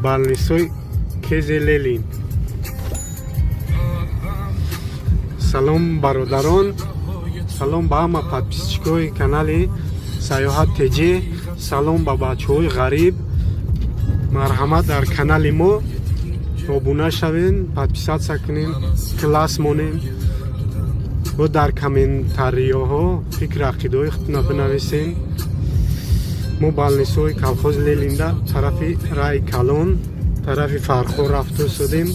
Балнисои Кези Ленин. Салом бародарон, салом ба ҳама подписчикои канали Саёҳат ТЖ, салом ба бачаҳои ғариб. Марҳамат, дар канали мо обуна шавен, подписаться кунем, класс монем. Бо дар комментарияҳо фикр ақидаҳои худтона бинависен. Мо балнисои колхози Ленинда тарафи раи калон, тарафи Фархор рафту судем,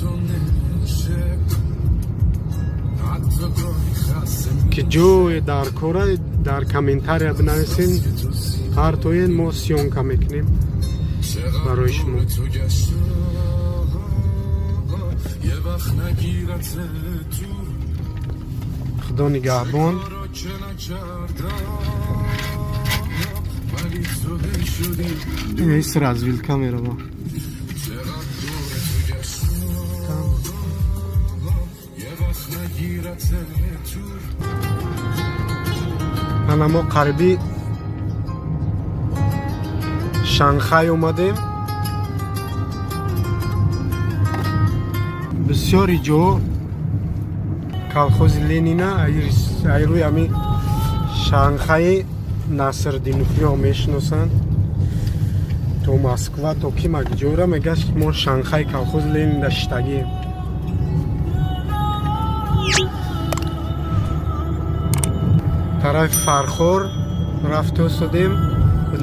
ки ҷое дар кора дар комментария бинависен, ҳар тоен мо съёмка мекунем барои шумо. Худо нигаҳбон. Ис развилка мерава. Ана мо қариби Шанхай омадем. Бисёри ҷо колхози Ленина айрӯи ҳами Шанхаи Насрдиновиҳо мешиносанд. То Москва, то кимак ҷора мегашт, мо Шанхаи колхози Ленинда шиштагием. Тарафи Фархор рафту судем,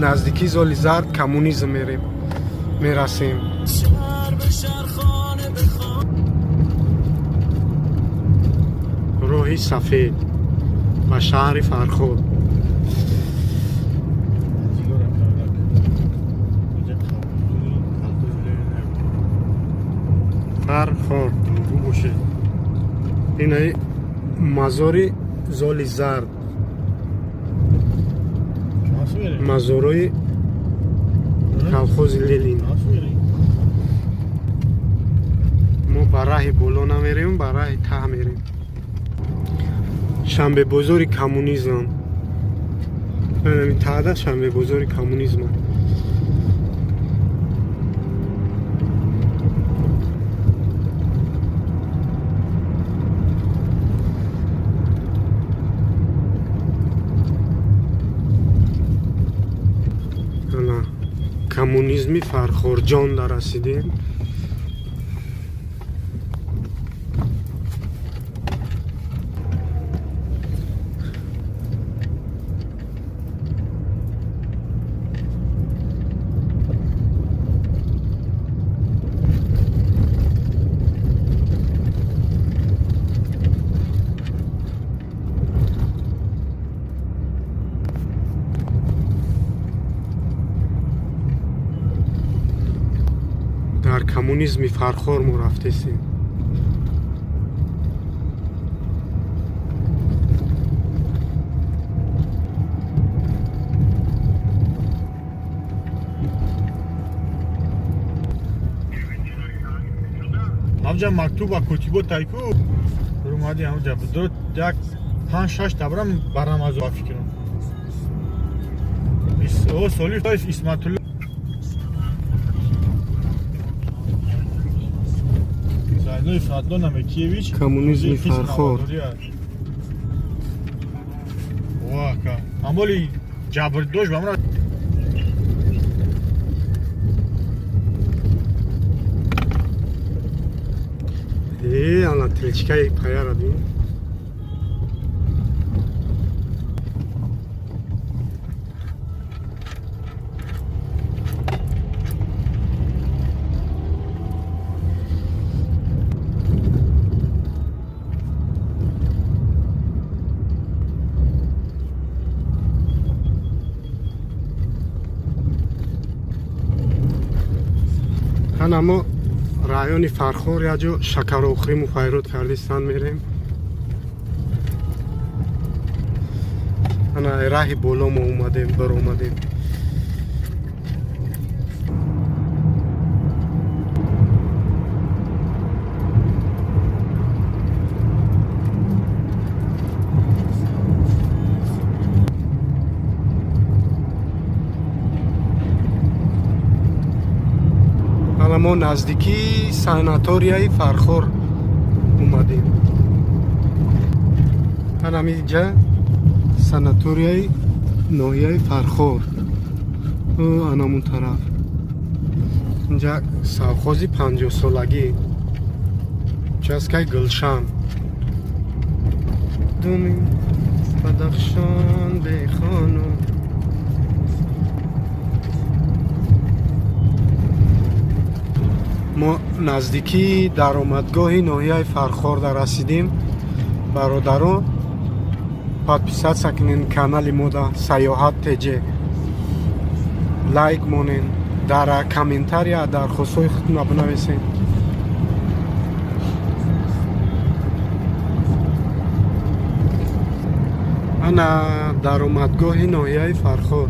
наздикии золи зард коммунизм мерем, мерасем. Роҳи сафед ба шаҳри Фархор. Фархор, инаи мазори золи зард, мазорои колхози Ленин. Мо ба раҳи боло намерем, ба раҳи таҳ мерем. Шанбебозори коммунизм таҳда, шанбебозори коммунизм. Ана коммунизми Фархорҷон дарасидем. Дар коммунизми Фархор мо рафтесем. Ҳамҷа мактуба котибо тайку румади, ҳамҷа ду як панҷ шаш табрам барам аз ба фикрам. О соли Исматулла Зайнои Фадло Намекиевич. Коммунизми Фархор. Вака амоли ҷабр дошт ба мара. Э, ана телечкаи паяра бин. Ана мо райони Фархор якҷо шакарохӯриму файрод кардистан мерем. Ана раҳи боло мо омадем, баромадем. Ана мо наздикии санаторияи Фархор омадем. Анамиҷа санаторияи ноҳияи Фархор, анамун тараф, инҷа совхози 50-солагӣ, участкаи Гулшан, думи Бадахшон бехону. Мо наздикии даромадгоҳи ноҳияи Фархорда расидем. Бародаро, подписаться кунен канали мода, Саёҳат ТЖ, лайк монен, дар комментария дархостҳои худтона бинависен. Ана даромадгоҳи ноҳияи Фархор.